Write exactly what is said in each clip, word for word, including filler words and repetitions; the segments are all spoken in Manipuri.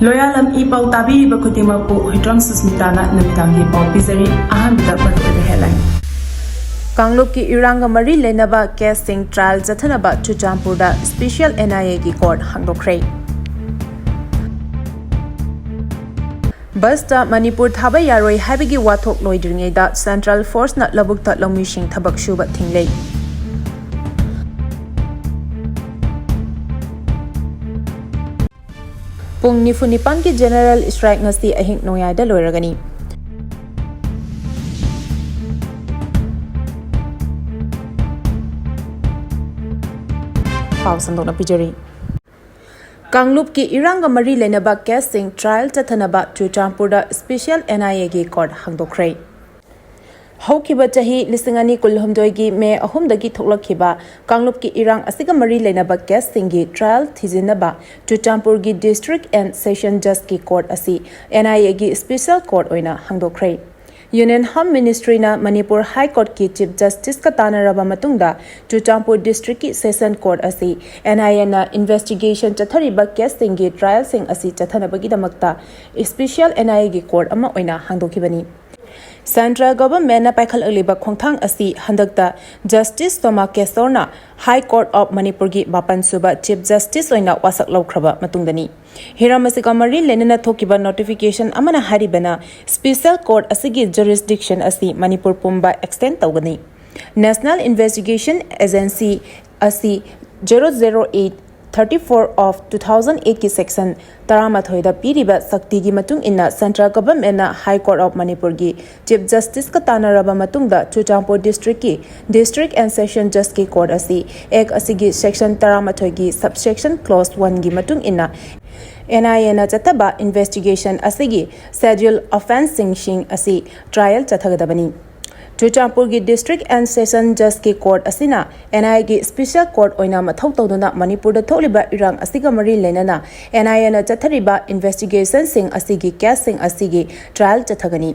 ꯂꯣꯌꯥꯂꯝ ꯏ ꯄꯥꯎ ꯇꯥꯕꯤꯔꯤꯕ ꯈꯨꯗꯤꯡꯃꯛꯄꯨ ꯍꯨꯏꯗ꯭ꯔꯣꯝ ꯁꯨꯁꯃꯤꯇꯥꯅ ꯅꯨꯃꯤꯗꯥꯡꯒꯤ ꯄꯥꯎ ꯄꯤꯖꯔꯤ꯫ ꯑꯍꯥꯟꯕꯗ ꯃꯔꯨꯑꯣꯏꯕ headline꯫ ꯀꯥꯡꯂꯨꯞꯀꯤ ꯏꯔꯥꯡꯒ ꯃꯔꯤ ꯂꯩꯅꯕ caseꯁꯤꯡ trial ꯆꯠꯊꯅꯕ ꯆꯨꯔꯆꯥꯟꯄꯨꯔꯗ special NIAꯒꯤ court ꯍꯥꯡꯗꯣꯛꯈ꯭ꯔꯦ꯫ ꯕꯁꯇ ꯃꯅꯤꯄꯨꯔ ꯊꯥꯕ ꯌꯥꯔꯣꯏ ꯍꯥꯏꯕꯒꯤ ꯋꯥꯊꯣꯛ ꯂꯣꯏꯗ꯭ꯔꯤꯉꯩꯗ central forceꯅ ꯂꯧꯕꯨꯛꯇ ꯂꯧꯃꯤꯁꯤꯡ ꯊꯕꯛ ꯁꯨꯕ ꯊꯤꯡꯂꯦ꯫ ꯄꯨꯡ ꯅꯤꯐꯨ ꯅꯤꯄꯥꯟꯒꯤ general strike ꯉꯁꯤ ꯑꯍꯤꯡ ꯅꯣꯡꯌꯥꯏꯗ ꯂꯣꯏꯔꯒꯅꯤ꯫ ꯄꯥꯎ ꯁꯟꯗꯣꯛꯅ ꯄꯤꯖꯔꯤ꯫ ꯀꯥꯡꯂꯨꯞꯀꯤ ꯏꯔꯥꯡꯒ ꯃꯔꯤ ꯂꯩꯅꯕ caseꯁꯤꯡ trial ꯆꯠꯊꯅꯕ ꯆꯨꯔꯆꯥꯟꯄꯨꯔꯗ special NIAꯒꯤ court ꯍꯥꯡꯗꯣꯛꯈ꯭ꯔꯦ꯫ ꯍꯧꯈꯤꯕ ꯆꯍꯤ ꯂꯤꯁꯤꯡ ꯑꯅꯤ ꯀꯨꯟꯍꯨꯝꯗꯣꯏꯒꯤ ꯃꯦ ꯑꯍꯨꯝꯗꯒꯤ ꯊꯣꯛꯂꯛꯈꯤꯕ ꯀꯥꯡꯂꯨꯞꯀꯤ ꯏꯔꯥꯡ ꯑꯁꯤꯒ ꯃꯔꯤ ꯂꯩꯅꯕ caseꯁꯤꯡꯒꯤ trial ꯊꯤꯖꯤꯟꯅꯕ ꯆꯨꯔꯆꯥꯟꯄꯨꯔꯒꯤ District and Session Judgeꯀꯤ court ꯑꯁꯤ NIAꯒꯤ special court ꯑꯣꯏꯅ ꯍꯥꯡꯗꯣꯛꯈ꯭ꯔꯦ꯫ Union Home Ministryꯅ Manipur High Courtꯀꯤ Chief Justiceꯀ ꯇꯥꯟꯅꯔꯕ ꯃꯇꯨꯡꯗ ꯆꯨꯔꯆꯥꯟꯄꯨꯔ Districtꯀꯤ Session Court ꯑꯁꯤ NIAꯅ investigation ꯆꯠꯊꯔꯤꯕ caseꯁꯤꯡꯒꯤ trialꯁꯤꯡ ꯑꯁꯤ ꯆꯠꯊꯅꯕꯒꯤꯗꯃꯛꯇ special NIAꯒꯤ court ꯑꯃ ꯑꯣꯏꯅ ꯍꯥꯡꯗꯣꯛꯈꯤꯕꯅꯤ꯫ Central Governmentꯅ ꯄꯥꯏꯈꯠꯂꯛꯂꯤꯕ ꯈꯣꯡꯊꯥꯡ ꯑꯁꯤ ꯍꯟꯗꯛꯇ Justice Soma ꯀꯦꯁꯣꯔꯅ High Court of ꯃꯅꯤꯄꯨꯔꯒꯤ ꯃꯥꯄꯟ ꯁꯨꯕ Chief Justice ꯑꯣꯏꯅ ꯋꯥꯁꯛ ꯂꯧꯈ꯭ꯔꯕ ꯃꯇꯨꯡꯗꯅꯤ꯫ ꯍꯤꯔꯝ ꯑꯁꯤꯒ ꯃꯔꯤ ꯂꯩꯅꯅ ꯊꯣꯛꯈꯤꯕ notification ꯑꯃꯅ ꯍꯥꯏꯔꯤꯕꯅ, special court ꯑꯁꯤꯒꯤ jurisdiction ꯑꯁꯤ ꯃꯅꯤꯄꯨꯔ ꯄꯨꯝꯕ extend ꯇꯧꯒꯅꯤ꯫ National Investigation Agency ꯑꯁꯤ zero zero eight thirty four of two thousand eight ꯀꯤ section ꯇꯔꯥꯃꯥꯊꯣꯏꯗ ꯄꯤꯔꯤꯕ ꯁꯛꯇꯤꯒꯤ ꯃꯇꯨꯡ ꯏꯟꯅ Central Governmentꯅ High Court of ꯃꯅꯤꯄꯨꯔꯒꯤ Chief Justiceꯀ ꯇꯥꯟꯅꯔꯕ ꯃꯇꯨꯡꯗ Churachandpur Districtꯀꯤ District and Session Judgeꯀꯤ court ꯑꯁꯤ Act ꯑꯁꯤꯒꯤ section ꯇꯔꯥꯃꯥꯊꯣꯏꯒꯤ subsection clause oneꯒꯤ ꯃꯇꯨꯡ ꯏꯟꯅ NIAꯅ ꯆꯠꯊꯕ investigation ꯑꯁꯤꯒꯤ schedule offenceꯁꯤꯡ ꯑꯁꯤ trial ꯆꯠꯊꯒꯗꯕꯅꯤ꯫ ꯆꯨꯔꯆꯥꯟꯄꯨꯔꯒꯤ District and Session Judgeꯀꯤ court ꯑꯁꯤꯅ NIAꯒꯤ special court ꯑꯣꯏꯅ ꯃꯊꯧ ꯇꯧꯗꯨꯅ ꯃꯅꯤꯄꯨꯔꯗ ꯊꯣꯛꯂꯤꯕ ꯏꯔꯥꯡ ꯑꯁꯤꯒ ꯃꯔꯤ ꯂꯩꯅꯅ NIAꯅ ꯆꯠꯊꯔꯤꯕ investigationꯁꯤꯡ ꯑꯁꯤꯒꯤ caseꯁꯤꯡ ꯑꯁꯤꯒꯤ trial ꯆꯠꯊꯒꯅꯤ꯫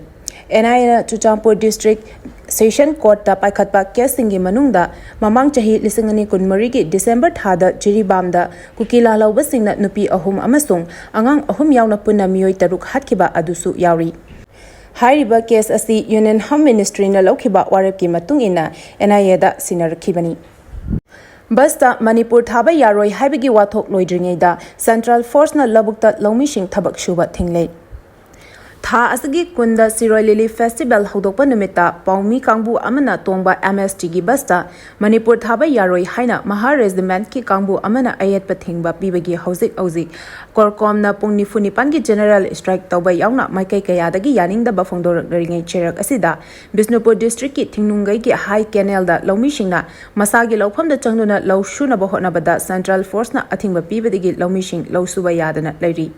NIAꯅ ꯆꯨꯔꯆꯥꯟꯄꯨꯔ District ꯁꯦꯁꯟ ꯀꯣꯔꯠꯇ ꯄꯥꯏꯈꯠꯄ ꯀꯦꯁꯁꯤꯡꯒꯤ ꯃꯅꯨꯡꯗ ꯃꯃꯥꯡ ꯆꯍꯤ ꯂꯤꯁꯤꯡ ꯑꯅꯤ ꯀꯨꯟꯃꯔꯤꯒꯤ ꯗꯤꯁꯦꯝꯕꯔ ꯊꯥꯗ ꯖꯤꯔꯤꯕꯥꯝꯗ ꯀꯨꯀꯤ ꯂꯥꯜꯍꯧꯕꯁꯤꯡꯅ ꯅꯨꯄꯤ ꯑꯍꯨꯝ ꯑꯃꯁꯨꯡ ꯑꯉꯥꯡ ꯑꯍꯨꯝ ꯌꯥꯎꯅ ꯄꯨꯟꯅ ꯃꯤꯑꯣꯏ ꯇꯔꯨꯛ ꯍꯥꯠꯈꯤꯕ ꯑꯗꯨꯁꯨ ꯌꯥꯎꯔꯤ꯫ ꯍꯥꯏꯔꯤꯕ ꯀꯦꯁ ꯑꯁꯤ ꯌꯨꯅꯤꯌꯟ ꯍꯣꯝ ꯃꯤꯅꯤꯁꯇ꯭ꯔꯤꯅ ꯂꯧꯈꯤꯕ ꯋꯥꯔꯦꯞꯀꯤ ꯃꯇꯨꯡ ꯏꯟꯅ ꯑꯦꯟ ꯑꯥꯏ ꯑꯦꯗ ꯁꯤꯟꯅꯔꯛꯈꯤꯕꯅꯤ꯫ ꯕꯁꯇ ꯃꯅꯤꯄꯨꯔ ꯊꯥꯕ ꯌꯥꯔꯣꯏ ꯍꯥꯏꯕꯒꯤ ꯋꯥꯊꯣꯛ ꯂꯣꯏꯗ꯭ꯔꯤꯉꯩꯗ ꯁꯦꯟꯇ꯭ꯔꯦꯜ ꯐꯣꯔꯁꯅ ꯂꯧꯕꯨꯛꯇ ꯂꯧꯃꯤꯁꯤꯡ ꯊꯕꯛ ꯁꯨꯕ ꯊꯤꯡꯂꯦ꯫ ꯊꯥ ꯑꯁꯤꯒꯤ ꯀꯨꯟꯗ ꯁꯤꯔꯣꯏ ꯂꯤꯂꯤ ꯐꯦꯁꯇꯤꯚꯦꯜ ꯍꯧꯗꯣꯛꯄ ꯅꯨꯃꯤꯠꯇ ꯄꯥꯎꯃꯤ ꯀꯥꯡꯕꯨ ꯑꯃꯅ ꯇꯣꯡꯕ ꯑꯦꯝ ꯑꯦꯁ ꯇꯤꯒꯤ ꯕꯁꯇ ꯃꯅꯤꯄꯨꯔ ꯊꯥꯕ ꯌꯥꯔꯣꯏ ꯍꯥꯏꯅ ꯃꯍꯥ ꯔꯦꯖꯤꯃꯦꯟꯠꯀꯤ ꯀꯥꯡꯕꯨ ꯑꯃꯅ ꯑꯌꯦꯠꯄ ꯊꯤꯡꯕ ꯄꯤꯕꯒꯤ ꯍꯧꯖꯤꯛ ꯍꯧꯖꯤꯛ ꯀꯣꯔꯀꯣꯝꯅ ꯄꯨꯡ ꯅꯤꯐꯨ ꯅꯤꯄꯥꯟꯒꯤ ꯖꯦꯅꯔꯦꯜ ꯁ꯭ꯇ꯭ꯔꯥꯏꯛ ꯇꯧꯕ ꯌꯥꯎꯅ ꯃꯥꯏꯀꯩ ꯀꯌꯥꯗꯒꯤ ꯌꯥꯅꯤꯡꯗꯕ ꯐꯣꯡꯗꯣꯔꯛꯂꯤꯉꯩ ꯆꯩꯔꯛ ꯑꯁꯤꯗ ꯕꯤꯁꯅꯨꯄꯨꯔ ꯗꯤꯁꯇ꯭ꯔꯤꯛꯀꯤ ꯊꯤꯡꯅꯨꯡꯒꯩꯒꯤ ꯍꯥꯏ ꯀꯦꯅꯦꯜꯗ ꯂꯧꯃꯤꯁꯤꯡꯅ ꯃꯁꯥꯒꯤ ꯂꯧꯐꯝꯗ ꯆꯪꯗꯨꯅ ꯂꯧ ꯁꯨꯅꯕ ꯍꯣꯠꯅꯕꯗ ꯁꯦꯟꯇ꯭ꯔꯦꯜ ꯐꯣꯔꯁꯅ ꯑꯊꯤꯡꯕ ꯄꯤꯕꯗꯒꯤ ꯂꯧꯃꯤꯁꯤꯡ ꯂꯧ ꯁꯨꯕ ꯌꯥꯗꯅ ꯂꯩꯔꯤ꯫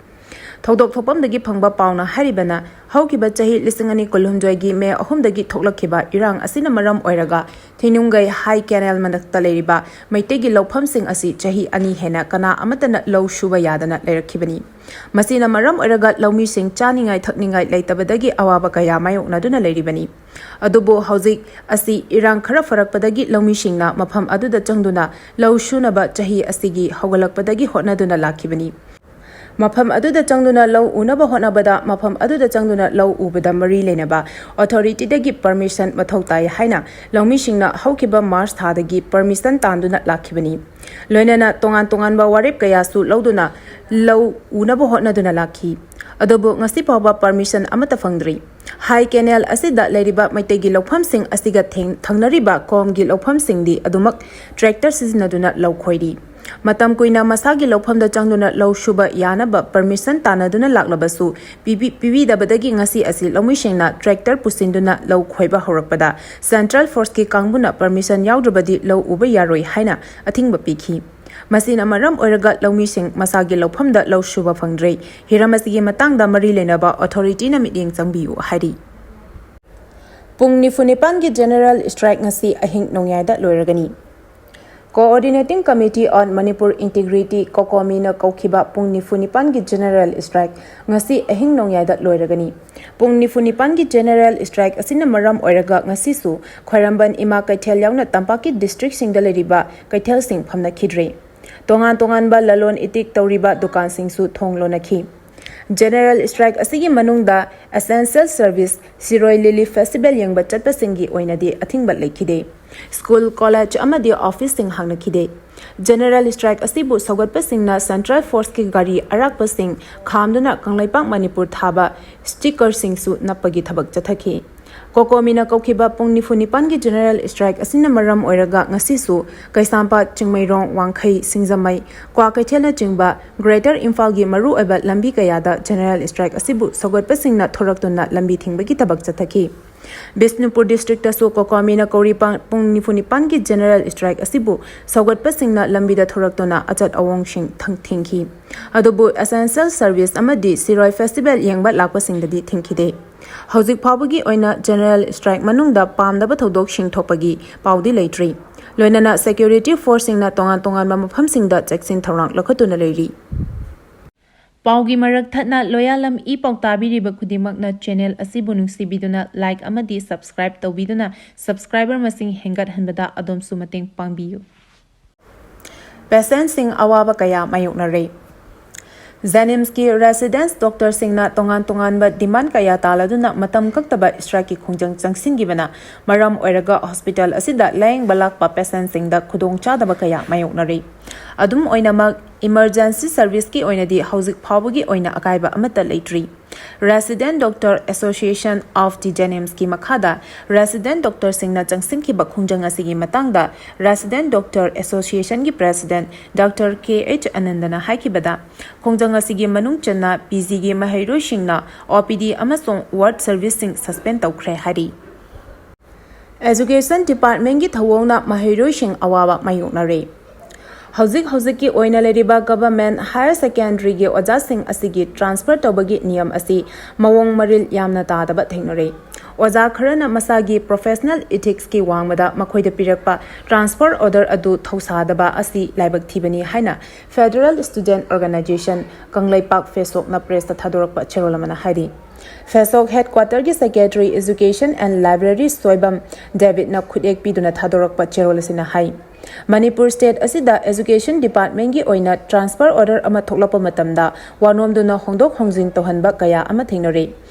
ꯊꯧꯗꯣꯛ ꯊꯣꯛꯐꯝꯗꯒꯤ ꯐꯪꯕ ꯄꯥꯎꯅ ꯍꯥꯏꯔꯤꯕꯅ, ꯍꯧꯈꯤꯕ ꯆꯍꯤ ꯂꯤꯁꯤꯡ ꯑꯅꯤ ꯀꯨꯟꯍꯨꯝꯗꯣꯏꯒꯤ ꯃꯦ ꯑꯍꯨꯝꯗꯒꯤ ꯊꯣꯛꯂꯛꯈꯤꯕ ꯏꯔꯥꯡ ꯑꯁꯤꯅ ꯃꯔꯝ ꯑꯣꯏꯔꯒ ꯊꯤꯅꯨꯡꯒꯩ ꯍꯥꯏ ꯀꯦꯅꯦꯜ ꯃꯅꯥꯛꯇ ꯂꯩꯔꯤꯕ ꯃꯩꯇꯩꯒꯤ ꯂꯧꯐꯝꯁꯤꯡ ꯑꯁꯤ ꯆꯍꯤ ꯑꯅꯤ ꯍꯦꯟꯅ ꯀꯅꯥ ꯑꯃꯠꯇꯅ ꯂꯧ ꯁꯨꯕ ꯌꯥꯗꯅ ꯂꯩꯔꯛꯈꯤꯕꯅꯤ꯫ ꯃꯁꯤꯅ ꯃꯔꯝ ꯑꯣꯏꯔꯒ ꯂꯧꯃꯤꯁꯤꯡ ꯆꯥꯅꯤꯡꯉꯥꯏ ꯊꯛꯅꯤꯡꯉꯥꯏ ꯂꯩꯇꯕꯗꯒꯤ ꯑꯋꯥꯕ ꯀꯌꯥ ꯃꯥꯌꯣꯛꯅꯗꯨꯅ ꯂꯩꯔꯤꯕꯅꯤ꯫ ꯑꯗꯨꯕꯨ ꯍꯧꯖꯤꯛ ꯑꯁꯤ ꯏꯔꯥꯡ ꯈꯔ ꯐꯔꯛꯄꯗꯒꯤ ꯂꯧꯃꯤꯁꯤꯡꯅ ꯃꯐꯝ ꯑꯗꯨꯗ ꯆꯪꯗꯨꯅ ꯂꯧ ꯁꯨꯅꯕ ꯆꯍꯤ ꯑꯁꯤꯒꯤ ꯍꯧꯒꯠꯂꯛꯄꯗꯒꯤ ꯍꯣꯠꯅꯗꯨꯅ ꯂꯥꯛꯈꯤꯕꯅꯤ꯫ ꯃꯐꯝ ꯑꯗꯨꯗ ꯆꯪꯗꯨꯅ ꯂꯧ ꯎꯅꯕ ꯍꯣꯠꯅꯕꯗ ꯃꯐꯝ ꯑꯗꯨꯗ ꯆꯪꯗꯨꯅ ꯂꯧ ꯎꯕꯗ ꯃꯔꯤ ꯂꯩꯅꯕ ꯑꯣꯊꯣꯔꯤꯇꯤꯗꯒꯤ ꯄꯔꯃꯤꯁꯟ ꯃꯊꯧ ꯇꯥꯏ ꯍꯥꯏꯅ ꯂꯧꯃꯤꯁꯤꯡꯅ ꯍꯧꯈꯤꯕ ꯃꯥꯔꯆ ꯊꯥꯗꯒꯤ ꯄꯔꯃꯤꯁꯟ ꯇꯥꯟꯗꯨꯅ ꯂꯥꯛꯈꯤꯕꯅꯤ꯫ ꯂꯣꯏꯅꯅ ꯇꯣꯉꯥꯟ ꯇꯣꯉꯥꯟꯕ ꯋꯥꯔꯦꯞ ꯀꯌꯥꯁꯨ ꯂꯧꯗꯨꯅ ꯂꯧ ꯎꯅꯕ ꯍꯣꯠꯅꯗꯨꯅ ꯂꯥꯛꯈꯤ꯫ ꯑꯗꯨꯕꯨ ꯉꯁꯤ ꯐꯥꯎꯕ ꯄꯔꯃꯤꯁꯟ ꯑꯃꯠꯇ ꯐꯪꯗ꯭ꯔꯤ꯫ ꯍꯥꯏ ꯀꯦꯅꯦꯜ ꯑꯁꯤꯗ ꯂꯩꯔꯤꯕ ꯃꯩꯇꯩꯒꯤ ꯂꯧꯐꯝꯁꯤꯡ ꯑꯁꯤꯒ ꯊꯦꯡ-, ꯊꯪꯅꯔꯤꯕ ꯀꯣꯝꯒꯤ ꯂꯧꯐꯝꯁꯤꯡꯗꯤ ꯑꯗꯨꯃꯛ ꯇ꯭ꯔꯦꯛꯇꯔ ꯁꯤꯖꯤꯟꯅꯗꯨꯅ ꯂꯧ ꯈꯣꯏꯔꯤ꯫ ꯃꯇꯝ ꯀꯨꯏꯅ ꯃꯁꯥꯒꯤ ꯂꯧꯐꯝꯗ ꯆꯪꯗꯨꯅ ꯂꯧ ꯁꯨꯕ ꯌꯥꯅꯕ ꯄꯔꯃꯤꯁꯟ ꯇꯥꯟꯅꯗꯨꯅ ꯂꯥꯛꯂꯕꯁꯨ ꯄꯤꯕꯤ-, ꯄꯤꯕꯤꯗꯕꯗꯒꯤ ꯉꯁꯤ ꯑꯁꯤ ꯂꯧꯃꯤꯁꯤꯡꯅ ꯇ꯭ꯔꯦꯛꯇꯔ ꯄꯨꯁꯤꯟꯗꯨꯅ ꯂꯧ ꯈꯣꯏꯕ ꯍꯧꯔꯛꯄꯗ ꯁꯦꯟꯇ꯭ꯔꯦꯜ ꯐꯣꯔꯁꯀꯤ ꯀꯥꯡꯕꯨꯅ ꯄꯔꯃꯤꯁꯟ ꯌꯥꯎꯗ꯭ꯔꯕꯗꯤ ꯂꯧ ꯎꯕ ꯌꯥꯔꯣꯏ ꯍꯥꯏꯅ ꯑꯊꯤꯡꯕ ꯄꯤꯈꯤ꯫ ꯃꯁꯤꯅ ꯃꯔꯝ ꯑꯣꯏꯔꯒ ꯂꯧꯃꯤꯁꯤꯡ ꯃꯁꯥꯒꯤ ꯂꯧꯐꯝꯗ ꯂꯧ ꯁꯨꯕ ꯐꯪꯗ꯭ꯔꯦ꯫ ꯍꯤꯔꯝ ꯑꯁꯤꯒꯤ ꯃꯇꯥꯡꯗ ꯃꯔꯤ ꯂꯩꯅꯕ ꯑꯣꯊꯣꯔꯤꯇꯤꯅ ꯃꯤꯠꯌꯦꯡ ꯆꯪꯕꯤꯌꯨ ꯍꯥꯏꯔꯤ꯫ ꯄꯨꯡ ꯅꯤꯐꯨ ꯅꯤꯄꯥꯟꯒꯤ ꯖꯦꯅꯔꯦꯜ ꯁ꯭ꯇ꯭ꯔꯥꯏꯛ ꯉꯁꯤ ꯑꯍꯤꯡ ꯅꯣꯡꯌꯥꯏꯗ ꯂꯣꯏꯔꯒꯅꯤ꯫ Coordinating Committee on Manipur Integrity, COCOMIꯅ ꯀꯧꯈꯤꯕ ꯄꯨꯡ ꯅꯤꯐꯨ ꯅꯤꯄꯥꯟꯒꯤ General Strike ꯉꯁꯤ ꯑꯍꯤꯡ ꯅꯣꯡꯌꯥꯏꯗ ꯂꯣꯏꯔꯒꯅꯤ꯫ ꯄꯨꯡ ꯅꯤꯐꯨ ꯅꯤꯄꯥꯟꯒꯤ General Strike ꯑꯁꯤꯅ ꯃꯔꯝ ꯑꯣꯏꯔꯒ ꯉꯁꯤꯁꯨ ꯈ꯭ꯋꯥꯏꯔꯝꯕꯟ ꯏꯃꯥ ꯀꯩꯊꯦꯜ ꯌꯥꯎꯅ ꯇꯝꯄꯥꯛꯀꯤ districtꯁꯤꯡꯗ ꯂꯩꯔꯤꯕ ꯀꯩꯊꯦꯜꯁꯤꯡ ꯐꯝꯅꯈꯤꯗ꯭ꯔꯦ꯫ ꯇꯣꯉꯥꯟ ꯇꯣꯉꯥꯟꯕ ꯂꯂꯣꯟ ꯏꯇꯤꯛ ꯇꯧꯔꯤꯕ ꯗꯨꯀꯥꯟꯁꯤꯡꯁꯨ ꯊꯣꯡ ꯂꯣꯟꯅꯈꯤ꯫ General Strike ꯑꯁꯤꯒꯤ ꯃꯅꯨꯡꯗ essential service, ꯁꯤꯔꯣꯏ Lily Festival ꯌꯦꯡꯕ ꯆꯠꯄꯁꯤꯡꯒꯤ ꯑꯣꯏꯅꯗꯤ ꯑꯊꯤꯡꯕ ꯂꯩꯈꯤꯗꯦ꯫ School, college ꯑꯃꯗꯤ officeꯁꯤꯡ ꯍꯥꯡꯅꯈꯤꯗꯦ꯫ General Strike ꯑꯁꯤꯕꯨ ꯁꯧꯒꯠꯄꯁꯤꯡꯅ Central Forceꯀꯤ ꯒꯥꯔꯤ ꯑꯔꯥꯛꯄꯁꯤꯡ ꯈꯥꯝꯗꯨꯅ ꯀꯪꯂꯩꯄꯥꯛ ꯃꯅꯤꯄꯨꯔ ꯊꯥꯕ stickerꯁꯤꯡꯁꯨ ꯅꯞꯄꯒꯤ ꯊꯕꯛ ꯆꯠꯊꯈꯤ꯫ COCOMIꯅ ꯀꯧꯈꯤꯕ ꯄꯨꯡ ꯅꯤꯐꯨ ꯅꯤꯄꯥꯟꯒꯤ General Strike ꯑꯁꯤꯅ ꯃꯔꯝ ꯑꯣꯏꯔꯒ ꯉꯁꯤꯁꯨ ꯀꯩꯁꯥꯝꯄꯥꯠ, ꯆꯤꯡꯃꯩꯔꯣꯡ, ꯋꯥꯡꯈꯩ, ꯁꯤꯡꯖꯃꯩ, ꯀ꯭ꯋꯥꯀꯩꯊꯦꯜꯅꯆꯤꯡꯕ Greater ꯏꯝꯐꯥꯜꯒꯤ ꯃꯔꯨꯑꯣꯏꯕ ꯂꯝꯕꯤ ꯀꯌꯥꯗ General Strike ꯑꯁꯤꯕꯨ ꯁꯧꯒꯠꯄꯁꯤꯡꯅ ꯊꯣꯔꯛꯇꯨꯅ ꯂꯝꯕꯤ ꯊꯤꯡꯕꯒꯤ ꯊꯕꯛ ꯆꯠꯊꯈꯤ꯫ ꯕꯤꯁꯅꯨꯄꯨꯔ districtꯇꯁꯨ COCOMIꯅ ꯀꯧꯔꯤ ꯄꯥꯡ-, ꯄꯨꯡ ꯅꯤꯐꯨ ꯅꯤꯄꯥꯟꯒꯤ General Strike ꯑꯁꯤꯕꯨ ꯁꯧꯒꯠꯄꯁꯤꯡꯅ ꯂꯝꯕꯤꯗ ꯊꯣꯔꯛꯇꯨꯅ ꯑꯆꯠ ꯑꯋꯣꯡꯁꯤꯡ ꯊꯪ-, ꯊꯤꯡꯈꯤ꯫ ꯑꯗꯨꯕꯨ essential service ꯑꯃꯗꯤ ꯁꯤꯔꯣꯏ Festival ꯌꯦꯡꯕ ꯂꯥꯛꯄꯁꯤꯡꯗꯗꯤ ꯊꯤꯡꯈꯤꯗꯦ꯫ ꯍꯧꯖꯤꯛ ꯐꯥꯎꯕꯒꯤ ꯑꯣꯏꯅ General Strike ꯃꯅꯨꯡꯗ ꯄꯥꯝꯗꯕ ꯊꯧꯗꯣꯛꯁꯤꯡ ꯊꯣꯛꯄꯒꯤ ꯄꯥꯎꯗꯤ ꯂꯩꯇ꯭ꯔꯤ꯫ ꯂꯣꯏꯅꯅ security forceꯁꯤꯡꯅ ꯇꯣꯉꯥꯟ ꯇꯣꯉꯥꯟꯕ ꯃꯐꯝꯁꯤꯡꯗ ꯆꯦꯛꯁꯤꯟ ꯊꯧꯔꯥꯡ ꯂꯧꯈꯠꯇꯨꯅ ꯂꯩꯔꯤ꯫ ꯄꯥꯎꯒꯤ ꯃꯔꯛ ꯊꯠꯅ ꯂꯣꯌꯥꯂꯝ ꯏ ꯄꯥꯎ ꯇꯥꯕꯤꯔꯤꯕ ꯈꯨꯗꯤꯡꯃꯛꯅ channel ꯑꯁꯤꯕꯨ ꯅꯨꯡꯁꯤꯕꯤꯗꯨꯅ like ꯑꯃꯗꯤ subscribe ꯇꯧꯕꯤꯗꯨꯅ subscriber ꯃꯁꯤꯡ ꯍꯦꯟꯒꯠꯍꯟꯕꯗ ꯑꯗꯣꯝꯁꯨ ꯃꯇꯦꯡ ꯄꯥꯡꯕꯤꯌꯨ꯫ Patientꯁꯤꯡ ꯑꯋꯥꯕ ꯀꯌꯥ ꯃꯥꯌꯣꯛꯅꯔꯦ꯫ JNIMSꯀꯤ residents doctorꯁꯤꯡꯅ ꯇꯣꯉꯥꯟ ꯇꯣꯉꯥꯟꯕ demand ꯀꯌꯥ ꯇꯥꯜꯂꯗꯨꯅ ꯃꯇꯝ ꯀꯛꯇꯕ strikeꯀꯤ ꯈꯣꯡꯖꯪ ꯆꯪꯁꯤꯟꯈꯤꯕꯅ ꯃꯔꯝ ꯑꯣꯏꯔꯒ hospital ꯑꯁꯤꯗ ꯂꯥꯌꯦꯡꯕ ꯂꯥꯛꯄ patientꯁꯤꯡꯗ ꯈꯨꯗꯣꯡꯆꯥꯗꯕ ꯀꯌꯥ ꯃꯥꯌꯣꯛꯅꯔꯤ꯫ ꯑꯗꯨꯝ ꯑꯣꯏꯅꯃꯛ, emergency serviceꯀꯤ ꯑꯣꯏꯅꯗꯤ ꯍꯧꯖꯤꯛ ꯐꯥꯎꯕꯒꯤ ꯑꯣꯏꯅ ꯑꯀꯥꯏꯕ ꯑꯃꯠꯇ ꯂꯩꯇ꯭ꯔꯤ꯫ Resident Doctor Association of the JNIMSꯀꯤ ꯃꯈꯥꯗ resident doctorꯁꯤꯡꯅ ꯆꯪꯁꯤꯟꯈꯤꯕ ꯈꯣꯡꯖꯪ ꯑꯁꯤꯒꯤ ꯃꯇꯥꯡꯗ Resident Doctor Associationꯒꯤ president Doctor K H ꯑꯅꯟꯗꯅ ꯍꯥꯏꯈꯤꯕꯗ, ꯈꯣꯡꯖꯪ ꯑꯁꯤꯒꯤ ꯃꯅꯨꯡ ꯆꯟꯅ PGꯒꯤ ꯃꯍꯩꯔꯣꯏꯁꯤꯡꯅ OPD ꯑꯃꯁꯨꯡ ward serviceꯁꯤꯡ suspend ꯇꯧꯈ꯭ꯔꯦ ꯍꯥꯏꯔꯤ꯫ Education Departmentꯀꯤ ꯊꯧꯑꯣꯡꯅ ꯃꯍꯩꯔꯣꯏꯁꯤꯡ ꯑꯋꯥꯕ ꯃꯥꯌꯣꯛꯅꯔꯦ꯫ ꯍꯧꯖꯤꯛ ꯍꯧꯖꯤꯛꯀꯤ ꯑꯣꯏꯅ ꯂꯩꯔꯤꯕ ꯒꯚꯔꯟꯃꯦꯟꯠ ꯍꯥꯌꯔ ꯁꯦꯀꯦꯟꯗꯔꯤꯒꯤ ꯑꯣꯖꯥꯁꯤꯡ ꯑꯁꯤꯒꯤ ꯇ꯭ꯔꯥꯟꯁꯐꯔ ꯇꯧꯕꯒꯤ ꯅꯤꯌꯝ ꯑꯁꯤ ꯃꯑꯣꯡ ꯃꯔꯤꯜ ꯌꯥꯝꯅ ꯇꯥꯗꯕ ꯊꯦꯡꯅꯔꯦ꯫ ꯑꯣꯖꯥ ꯈꯔꯅ ꯃꯁꯥꯒꯤ ꯄ꯭ꯔꯣꯐꯦꯁꯅꯦꯜ ꯏꯊꯤꯛꯁꯀꯤ ꯋꯥꯡꯃꯗ ꯃꯈꯣꯏꯗ ꯄꯤꯔꯛꯄ ꯇ꯭ꯔꯥꯟꯁꯐꯔ ꯑꯣꯔꯗꯔ ꯑꯗꯨ ꯊꯧꯁꯥꯗꯕ ꯑꯁꯤ ꯂꯥꯏꯕꯛ ꯊꯤꯕꯅꯤ ꯍꯥꯏꯅ ꯐꯦꯗꯔꯦꯜ ꯁ꯭ꯇꯨꯗꯦꯟꯠ ꯑꯣꯔꯒꯅꯥꯏꯖꯦꯁꯟ ꯀꯪꯂꯩꯄꯥꯛ ꯐꯦꯁꯣꯛꯅ ꯄ꯭ꯔꯦꯁꯇ ꯊꯥꯗꯣꯔꯛꯄ ꯆꯦꯔꯣꯜ ꯑꯃꯅ ꯍꯥꯏꯔꯤ꯫ ꯐꯦꯁꯣꯛ ꯍꯦꯗꯀ꯭ꯋꯥꯇꯔꯒꯤ secretary education and library Soibam ꯗꯦꯕꯤꯗꯅ ꯈꯨꯠꯌꯦꯛ ꯄꯤꯗꯨꯅ ꯊꯥꯗꯣꯔꯛꯄ ꯆꯦꯔꯣꯜ ꯑꯁꯤꯅ ꯍꯥꯏ, ꯃꯅꯤꯄꯨꯔ ꯁ꯭ꯇꯦꯠ ꯑꯁꯤꯗ ꯑꯦꯖꯨꯀꯦꯁꯟ ꯗꯤꯄꯥꯔꯠꯃꯦꯟꯠꯀꯤ ꯑꯣꯏꯅ ꯇ꯭ꯔꯥꯟꯁꯐꯔ ꯑꯣꯔꯗꯔ ꯑꯃ ꯊꯣꯛꯂꯛꯄ ꯃꯇꯝꯗ ꯋꯥꯅꯣꯝꯗꯨꯅ ꯍꯣꯡꯗꯣꯛ ꯍꯣꯡꯖꯤꯟ ꯇꯧꯍꯟꯕ ꯀꯌꯥ ꯑꯃ ꯊꯦꯡꯅꯔꯤ꯫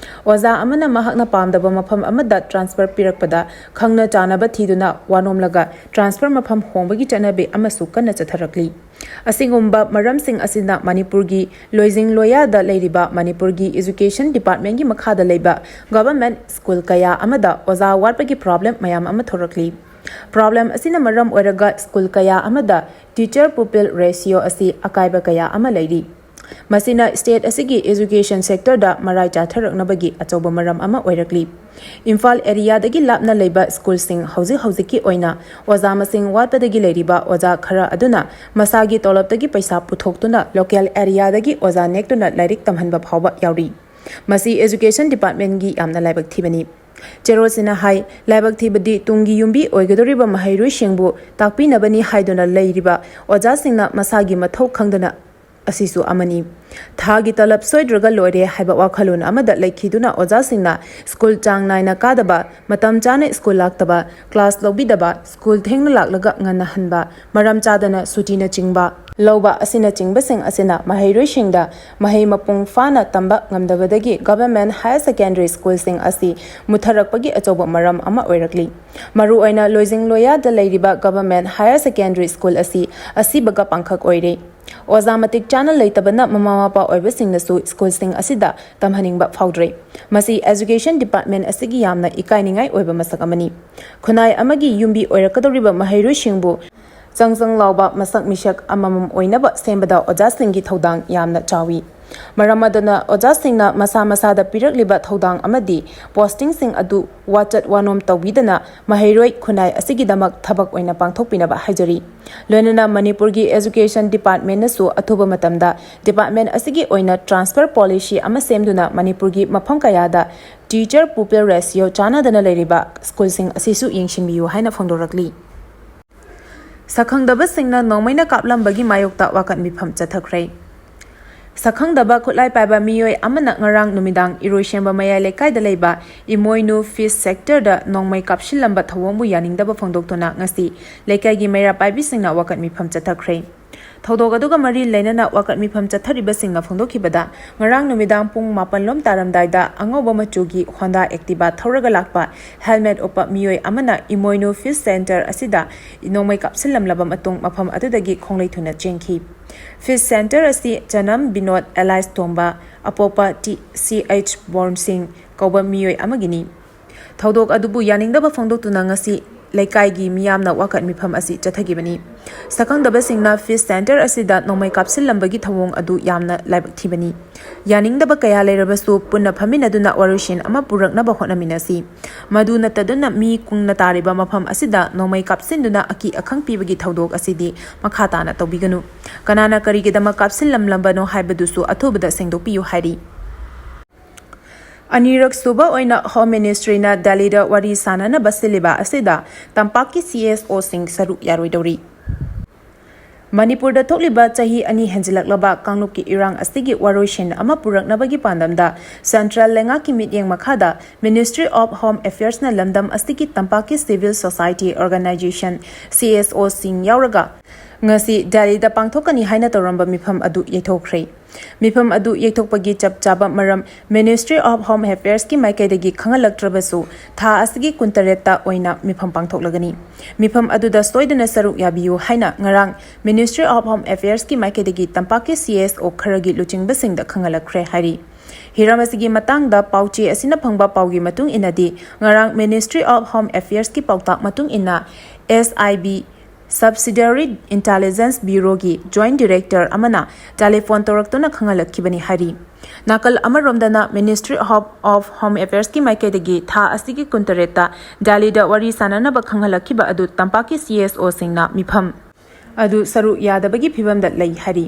ꯑꯣꯖꯥ ꯑꯃꯅ ꯃꯍꯥꯛꯅ ꯄꯥꯝꯗꯕ ꯃꯐꯝ ꯑꯃꯗ ꯇ꯭ꯔꯥꯟꯁꯐꯔ ꯄꯤꯔꯛꯄꯗ ꯈꯪꯅ ꯆꯥꯟꯅꯕ ꯊꯤꯗꯨꯅ ꯋꯥꯅꯣꯝꯂꯒ ꯇ꯭ꯔꯥꯟꯁꯐꯔ ꯃꯐꯝ ꯍꯣꯡꯕꯒꯤ ꯆꯠꯅꯕꯤ ꯑꯃꯁꯨ ꯀꯟꯅ ꯆꯠꯊꯔꯛꯂꯤ꯫ ꯑꯁꯤꯒꯨꯝꯕ ꯃꯔꯝꯁꯤꯡ ꯑꯁꯤꯅ ꯃꯅꯤꯄꯨꯔꯒꯤ ꯂꯣꯏꯖꯤꯡ ꯂꯣꯌꯥꯗ ꯂꯩꯔꯤꯕ ꯃꯅꯤꯄꯨꯔꯒꯤ ꯑꯦꯖꯨꯀꯦꯁꯟ ꯗꯤꯄꯥꯔꯠꯃꯦꯟꯠꯀꯤ ꯃꯈꯥꯗ ꯂꯩꯕ ꯒꯚꯔꯟꯃꯦꯟꯠ ꯁ꯭ꯀꯨꯜ ꯀꯌꯥ ꯑꯃꯗ ꯑꯣꯖꯥ ꯋꯥꯠꯄꯒꯤ ꯄ꯭ꯔꯣꯕ꯭ꯂꯦꯝ ꯃꯌꯥꯝ ꯑꯃ ꯊꯣꯔꯛꯂꯤ꯫ ꯄ꯭ꯔꯣꯕ꯭ꯂꯦꯝ ꯑꯁꯤꯅ ꯃꯔꯝ ꯑꯣꯏꯔꯒ ꯁ꯭ꯀꯨꯜ ꯀꯌꯥ ꯑꯃꯗ ꯇꯤꯆꯔ ꯄꯨꯄꯤꯜ ꯔꯦꯁꯤꯑꯣ ꯑꯁꯤ ꯑꯀꯥꯏꯕ ꯀꯌꯥ ꯑꯃ ꯂꯩꯔꯤ꯫ ꯃꯁꯤꯅ ꯁ꯭ꯇꯦꯠ ꯑꯁꯤꯒꯤ ꯑꯦꯖꯨꯀꯦꯁꯟ ꯁꯦꯛꯇꯔꯗ ꯃꯔꯥꯏ ꯆꯥꯊꯔꯛꯅꯕꯒꯤ ꯑꯆꯧꯕ ꯃꯔꯝ ꯑꯃ ꯑꯣꯏꯔꯛꯂꯤ꯫ ꯏꯝꯐꯥꯜ ꯑꯦꯔꯤꯌꯥꯗꯒꯤ ꯂꯥꯞꯅ ꯂꯩꯕ ꯁ꯭ꯀꯨꯜꯁꯤꯡ ꯍꯧꯖꯤꯛ ꯍꯧꯖꯤꯛꯀꯤ ꯑꯣꯏꯅ ꯑꯣꯖꯥ ꯃꯁꯤꯡ ꯋꯥꯠꯄꯗꯒꯤ ꯂꯩꯔꯤꯕ ꯑꯣꯖꯥ ꯈꯔ ꯑꯗꯨꯅ ꯃꯁꯥꯒꯤ ꯇꯣꯂꯣꯞꯇꯒꯤ ꯄꯩꯁꯥ ꯄꯨꯊꯣꯛꯇꯨꯅ ꯂꯣꯀꯦꯜ ꯑꯦꯔꯤꯌꯥꯗꯒꯤ ꯑꯣꯖꯥ ꯅꯦꯛꯇꯨꯅ ꯂꯥꯏꯔꯤꯛ ꯇꯝꯍꯟꯕ ꯐꯥꯎꯕ ꯌꯥꯎꯔꯤ꯫ ꯃꯁꯤ ꯑꯦꯖꯨꯀꯦꯁꯟ ꯗꯤꯄꯥꯔꯠꯃꯦꯟꯠꯀꯤ ꯌꯥꯝꯅ ꯂꯥꯏꯕꯛ ꯊꯤꯕꯅꯤ꯫ ꯆꯦꯔꯣꯜꯁꯤꯅ ꯍꯥꯏ, ꯂꯥꯏꯕꯛ ꯊꯤꯕꯗꯤ ꯇꯨꯡꯒꯤ ꯌꯨꯝꯕꯤ ꯑꯣꯏꯒꯗꯧꯔꯤꯕ ꯃꯍꯩꯔꯣꯏꯁꯤꯡꯕꯨ ꯇꯥꯛꯄꯤꯅꯕꯅꯤ ꯍꯥꯏꯗꯨꯅ ꯂꯩꯔꯤꯕ ꯑꯣꯖꯥꯁꯤꯡꯅ ꯃꯁꯥꯒꯤ ꯃꯊꯧ ꯈꯪꯗꯅ ꯑꯁꯤꯁꯨ ꯑꯃꯅꯤ꯫ ꯊꯥꯒꯤ ꯇꯂꯕ ꯁꯣꯏꯗ꯭ꯔꯒ ꯂꯣꯏꯔꯦ ꯍꯥꯏꯕ ꯋꯥꯈꯜꯂꯣꯟ ꯑꯃꯗ ꯂꯩꯈꯤꯗꯨꯅ ꯑꯣꯖꯥꯁꯤꯡꯅ ꯁ꯭ꯀꯨꯜ ꯆꯥꯡ ꯅꯥꯏꯅ ꯀꯥꯗꯕ, ꯃꯇꯝ ꯆꯥꯅ ꯁ꯭ꯀꯨꯜ ꯂꯥꯛꯇꯕ, ꯀ꯭ꯂꯥꯁ ꯂꯧꯕꯤꯗꯕ, ꯁ꯭ꯀꯨꯜ ꯊꯦꯡꯅ ꯂꯥꯛꯂꯒ ꯉꯟꯅ ꯍꯟꯕ, ꯃꯔꯝ ꯆꯥꯗꯅ ꯁꯨꯇꯤꯅꯆꯤꯡꯕ ꯂꯧꯕ ꯑꯁꯤꯅꯆꯤꯡꯕꯁꯤꯡ ꯑꯁꯤꯅ ꯃꯍꯩꯔꯣꯏꯁꯤꯡꯗ ꯃꯍꯩ ꯃꯄꯨꯡ ꯐꯥꯅ ꯇꯝꯕ ꯉꯝꯗꯕꯗꯒꯤ ꯒꯚꯔꯟꯃꯦꯟꯠ ꯍꯥꯌꯔ ꯁꯦꯀꯦꯟꯗꯔꯤ ꯁ꯭ꯀꯨꯜꯁꯤꯡ ꯑꯁꯤ ꯃꯨꯠꯊꯔꯛꯄꯒꯤ ꯑꯆꯧꯕ ꯃꯔꯝ ꯑꯃ ꯑꯣꯏꯔꯛꯂꯤ꯫ ꯃꯔꯨꯑꯣꯏꯅ ꯂꯣꯏꯖꯤꯡ ꯂꯣꯌꯥꯗ ꯂꯩꯔꯤꯕ ꯒꯚꯔꯟꯃꯦꯟꯠ ꯍꯥꯌꯔ ꯁꯦꯀꯦꯟꯗꯔꯤ ꯁ꯭ꯀꯨꯜ ꯑꯁꯤ ꯑꯁꯤꯕꯒ ꯄꯥꯡꯈꯛ ꯑꯣꯏꯔꯦ꯫ ꯑꯣꯖꯥ ꯃꯇꯤꯛ ꯆꯥꯅ ꯂꯩꯇꯕꯅ ꯃꯃꯥ ꯃꯄꯥ ꯑꯣꯏꯕꯁꯤꯡꯅꯁꯨ ꯁ꯭ꯀꯨꯜꯁꯤꯡ ꯑꯁꯤꯗ ꯇꯝꯍꯟꯅꯤꯡꯕ ꯐꯥꯎꯗ꯭ꯔꯦ꯫ ꯃꯁꯤ ꯑꯦꯖꯨꯀꯦꯁꯟ ꯗꯤꯄꯥꯔꯠꯃꯦꯟꯠ ꯑꯁꯤꯒꯤ ꯌꯥꯝꯅ ꯏꯀꯥꯏꯅꯤꯡꯉꯥꯏ ꯑꯣꯏꯕ ꯃꯁꯛ ꯑꯃꯅꯤ꯫ ꯈꯨꯟꯅꯥꯏ ꯑꯃꯒꯤ ꯌꯨꯝꯕꯤ ꯑꯣꯏꯔꯛꯀꯗꯧꯔꯤꯕ ꯃꯍꯩꯔꯣꯏꯁꯤꯡꯕꯨ ꯆꯪ ꯆꯪ ꯂꯥꯎꯕ ꯃꯁꯛ ꯃꯤꯁꯛ ꯑꯃꯃꯝ ꯑꯣꯏꯅꯕ ꯁꯦꯝꯕꯗ ꯑꯣꯖꯥꯁꯤꯡꯒꯤ ꯊꯧꯗꯥꯡ ꯌꯥꯝꯅ ꯆꯥꯎꯏ꯫ ꯃꯔꯝ ꯑꯗꯨꯅ ꯑꯣꯖꯥꯁꯤꯡꯅ ꯃꯁꯥ ꯃꯁꯥꯗ ꯄꯤꯔꯛꯂꯤꯕ ꯊꯧꯗꯥꯡ ꯑꯃꯗꯤ ꯄꯣꯁꯇꯤꯡꯁꯤꯡ ꯑꯗꯨ ꯋꯥꯆꯠ ꯋꯥꯅꯣꯝ ꯇꯧꯕꯤꯗꯅ ꯃꯍꯩꯔꯣꯏ ꯈꯨꯟꯅꯥꯏ ꯑꯁꯤꯒꯤꯗꯃꯛ ꯊꯕꯛ ꯑꯣꯏꯅ ꯄꯥꯡꯊꯣꯛꯄꯤꯅꯕ ꯍꯥꯏꯖꯔꯤ꯫ ꯂꯣꯏꯅꯅ ꯃꯅꯤꯄꯨꯔꯒꯤ education department ꯅꯁꯨ ꯑꯊꯨꯕ ꯃꯇꯝꯗ department ꯑꯁꯤꯒꯤ ꯑꯣꯏꯅ transfer policy ꯑꯃ ꯁꯦꯝꯗꯨꯅ ꯃꯅꯤꯄꯨꯔꯒꯤ ꯃꯐꯝ ꯀꯌꯥꯗ teacher pupil ratio ꯆꯥꯟꯅꯗꯅ ꯂꯩꯔꯤꯕ ꯁ꯭ꯀꯨꯜꯁꯤꯡ ꯑꯁꯤꯁꯨ ꯌꯦꯡꯁꯤꯟꯕꯤꯌꯨ ꯍꯥꯏꯅ ꯐꯣꯡꯗꯣꯔꯛꯂꯤ꯫ ꯁꯛꯈꯪꯗꯕꯁꯤꯡꯅ ꯅꯣꯡꯃꯩꯅ ꯀꯥꯞꯂꯝꯕꯒꯤ ꯃꯥꯌꯣꯛꯇ ꯋꯥꯀꯠ ꯃꯤꯐꯝ ꯆꯠꯊꯈ꯭ꯔꯦ꯫ ꯁꯛꯈꯪꯗꯕ ꯈꯨꯠꯂꯥꯏ ꯄꯥꯏꯕ ꯃꯤꯑꯣꯏ ꯑꯃꯅ ꯉꯔꯥꯡ ꯅꯨꯃꯤꯗꯥꯡ ꯏꯔꯣꯏꯁꯦꯝꯕ ꯃꯌꯥꯏ ꯂꯩꯀꯥꯏꯗ ꯂꯩꯕ ꯏꯃꯣꯏꯅꯨ fish centre ꯗ ꯅꯣꯡꯃꯩ ꯀꯥꯞꯁꯤꯜꯂꯝꯕ ꯊꯧꯑꯣꯡꯕꯨ ꯌꯥꯅꯤꯡꯗꯕ ꯐꯣꯡꯗꯣꯛꯇꯨꯅ ꯉꯁꯤ ꯂꯩꯀꯥꯏꯒꯤ ꯃꯩꯔꯥ ꯄꯥꯏꯕꯤꯁꯤꯡꯅ ꯋꯥꯀꯠ ꯃꯤꯐꯝ ꯆꯠꯊꯈ꯭ꯔꯦ꯫ ꯊꯧꯗꯣꯛ ꯑꯗꯨꯒ ꯃꯔꯤ ꯂꯩꯅꯅ ꯋꯥꯀꯠ ꯃꯤꯐꯝ ꯆꯠꯊꯔꯤꯕꯁꯤꯡꯅ ꯐꯣꯡꯗꯣꯛꯈꯤꯕꯗ, ꯉꯔꯥꯡ ꯅꯨꯃꯤꯗꯥꯡ ꯄꯨꯡ ꯃꯥꯄꯟ ꯂꯣꯝ ꯇꯥꯔꯝꯗꯥꯏꯗ ꯑꯉꯧꯕ ꯃꯆꯨꯒꯤ Honda Activa ꯊꯧꯔꯒ ꯂꯥꯛꯄ helmet ꯎꯞꯄ ꯃꯤꯑꯣꯏ ꯑꯃꯅ ꯏꯃꯣꯏꯅꯨ fish centre ꯑꯁꯤꯗ ꯅꯣꯡꯃꯩ ꯀꯥꯞꯁꯤꯜꯂꯝꯂꯕ ꯃꯇꯨꯡ ꯃꯐꯝ ꯑꯗꯨꯗꯒꯤ ꯈꯣꯡꯂꯩ ꯊꯨꯅ ꯆꯦꯟꯈꯤ꯫ Fish centre ꯑꯁꯤ ꯆꯅꯝ ꯕꯤꯅꯣꯗ alias ꯇꯣꯝꯕ, ꯑꯄꯣꯛꯄ ꯇꯤ ꯁꯤ ꯑꯩꯆ ꯕꯣꯔꯟ ꯁꯤꯡ ꯀꯧꯕ ꯃꯤꯑꯣꯏ ꯑꯃꯒꯤꯅꯤ꯫ ꯊꯧꯗꯣꯛ ꯑꯗꯨꯕꯨ ꯌꯥꯅꯤꯡꯗꯕ ꯐꯣꯡꯗꯣꯛꯇꯨꯅ ꯉꯁꯤ ꯂꯩꯀꯥꯏꯒꯤ ꯃꯤꯌꯥꯝꯅ ꯋꯥꯀꯠ ꯃꯤꯐꯝ ꯑꯁꯤ ꯆꯠꯊꯈꯤꯕꯅꯤ꯫ ꯁꯛꯈꯪꯗꯕꯁꯤꯡꯅ fish centre ꯑꯁꯤꯗ ꯅꯣꯡꯃꯩ ꯀꯥꯞꯁꯤꯜꯂꯝꯕꯒꯤ ꯊꯧꯑꯣꯡ ꯑꯗꯨ ꯌꯥꯝꯅ ꯂꯥꯏꯕꯛ ꯊꯤꯕꯅꯤ꯫ ꯌꯥꯅꯤꯡꯗꯕ ꯀꯌꯥ ꯂꯩꯔꯕꯁꯨ ꯄꯨꯟꯅ ꯐꯝꯃꯤꯟꯅꯗꯨꯅ ꯋꯥꯔꯣꯏꯁꯤꯟ ꯑꯃ ꯄꯨꯔꯛꯅꯕ ꯍꯣꯠꯅꯃꯤꯟꯅꯁꯤ꯫ ꯃꯗꯨ ꯅꯠꯇꯗꯨꯅ ꯃꯤ ꯀꯨꯡꯅ ꯇꯥꯔꯤꯕ ꯃꯐꯝ ꯑꯁꯤꯗ ꯅꯣꯡꯃꯩ ꯀꯥꯞꯁꯤꯟꯗꯨꯅ ꯑꯀꯤ ꯑꯈꯪ ꯄꯤꯕꯒꯤ ꯊꯧꯗꯣꯛ ꯑꯁꯤꯗꯤ ꯃꯈꯥ ꯇꯥꯅ ꯇꯧꯕꯤꯒꯅꯨ꯫ ꯀꯅꯥꯅ ꯀꯔꯤꯒꯤꯗꯃꯛ ꯀꯥꯞꯁꯤꯜꯂꯝꯂꯝꯕꯅꯣ ꯍꯥꯏꯕꯗꯨꯁꯨ ꯑꯊꯨꯕꯗ ꯁꯦꯡꯗꯣꯛꯄꯤꯌꯨ ꯍꯥꯏꯔꯤ꯫ ꯑꯅꯤꯔꯛ ꯁꯨꯕ ꯑꯣꯏꯅ Home Ministry ꯅ ꯗꯦꯜꯂꯤꯗ ꯋꯥꯔꯤ ꯁꯥꯅꯅꯕ ꯁꯤꯜꯂꯤꯕ ꯑꯁꯤꯗ ꯇꯝꯄꯥꯛꯀꯤ C S O ꯁꯤꯡ ꯁꯔꯨꯛ ꯌꯥꯔꯣꯏꯗꯧꯔꯤ꯫ ꯃꯅꯤꯄꯨꯔꯗ ꯊꯣꯛꯂꯤꯕ ꯆꯍꯤ ꯑꯅꯤ ꯍꯦꯟꯖꯤꯜꯂꯛꯂꯕ ꯀꯥꯡꯂꯨꯞꯀꯤ ꯏꯔꯥꯡ ꯑꯁꯤꯒꯤ ꯋꯥꯔꯣꯏꯁꯤꯟ ꯑꯃ ꯄꯨꯔꯛꯅꯕꯒꯤ ꯄꯥꯟꯗꯝꯗ central ꯂꯩꯉꯥꯛꯀꯤ ꯃꯤꯠꯌꯦꯡ ꯃꯈꯥꯗ Ministry of Home Affairs ꯅ ꯂꯝꯗꯝ ꯑꯁꯤꯒꯤ ꯇꯝꯄꯥꯛꯀꯤ civil society organisation, C S O ꯁꯤꯡ ꯌꯥꯎꯔꯒ ꯉꯁꯤ ꯗꯦꯜꯂꯤꯗ ꯄꯥꯡꯊꯣꯛꯀꯅꯤ ꯍꯥꯏꯅ ꯇꯧꯔꯝꯕ ꯃꯤꯐꯝ ꯑꯗꯨ ꯌꯩꯊꯣꯛꯈ꯭ꯔꯦ꯫ ꯃꯤꯐꯝ ꯑꯗꯨ ꯌꯩꯊꯣꯛꯄꯒꯤ ꯆꯞ ꯆꯥꯕ ꯃꯔꯝ Ministry of Home Affairs ꯀꯤ ꯃꯥꯏꯀꯩꯗꯒꯤ ꯈꯪꯍꯜꯂꯛꯇ꯭ꯔꯕꯁꯨ, ꯊꯥ ꯑꯁꯤꯒꯤ ꯀꯨꯟꯇꯔꯦꯠꯇ ꯑꯣꯏꯅ ꯃꯤꯐꯝ ꯄꯥꯡꯊꯣꯛꯂꯒꯅꯤ꯫ ꯃꯤꯐꯝ ꯑꯗꯨꯗ ꯁꯣꯏꯗꯅ ꯁꯔꯨꯛ ꯌꯥꯕꯤꯌꯨ ꯍꯥꯏꯅ ꯉꯔꯥꯡ Ministry of Home Affairs ꯀꯤ ꯃꯥꯏꯀꯩꯗꯒꯤ ꯇꯝꯄꯥꯛꯀꯤ C S O ꯈꯔꯒꯤ ꯂꯨꯆꯤꯡꯕꯁꯤꯡꯗ ꯈꯪꯍꯜꯂꯛꯈ꯭ꯔꯦ ꯍꯥꯏꯔꯤ꯫ ꯍꯤꯔꯝ ꯑꯁꯤꯒꯤ ꯃꯇꯥꯡꯗ ꯄꯥꯎꯆꯦ ꯑꯁꯤꯅ ꯐꯪꯕ ꯄꯥꯎꯒꯤ ꯃꯇꯨꯡ ꯏꯟꯅꯗꯤ, ꯉꯔꯥꯡ Ministry of Home Affairs ꯀꯤ ꯄꯥꯎꯇꯥꯛ ꯃꯇꯨꯡ ꯏꯟꯅ S I B Subsidiary Intelligence Bureauꯒꯤ Joint Director ꯑꯃꯅ telephone ꯇꯧꯔꯛꯇꯨꯅ ꯈꯪꯍꯜꯂꯛꯈꯤꯕꯅꯤ ꯍꯥꯏꯔꯤ꯫ ꯅꯥꯀꯜ ꯑꯃꯔꯣꯝꯗꯅ Ministry of, of Home Affairsꯀꯤ ꯃꯥꯏꯀꯩꯗꯒꯤ ꯊꯥ ꯑꯁꯤꯒꯤ ꯀꯨꯟꯇꯔꯦꯠꯇ ꯗꯦꯜꯂꯤꯗ ꯋꯥꯔꯤ ꯁꯥꯟꯅꯅꯕ ꯈꯪꯍꯜꯂꯛꯈꯤꯕ ꯑꯗꯨ ꯇꯝꯄꯥꯛꯀꯤ CSOꯁꯤꯡꯅ ꯃꯤꯐꯝ ꯑꯗꯨ ꯁꯔꯨꯛ ꯌꯥꯗꯕꯒꯤ ꯐꯤꯕꯝꯗ ꯂꯩ ꯍꯥꯏꯔꯤ꯫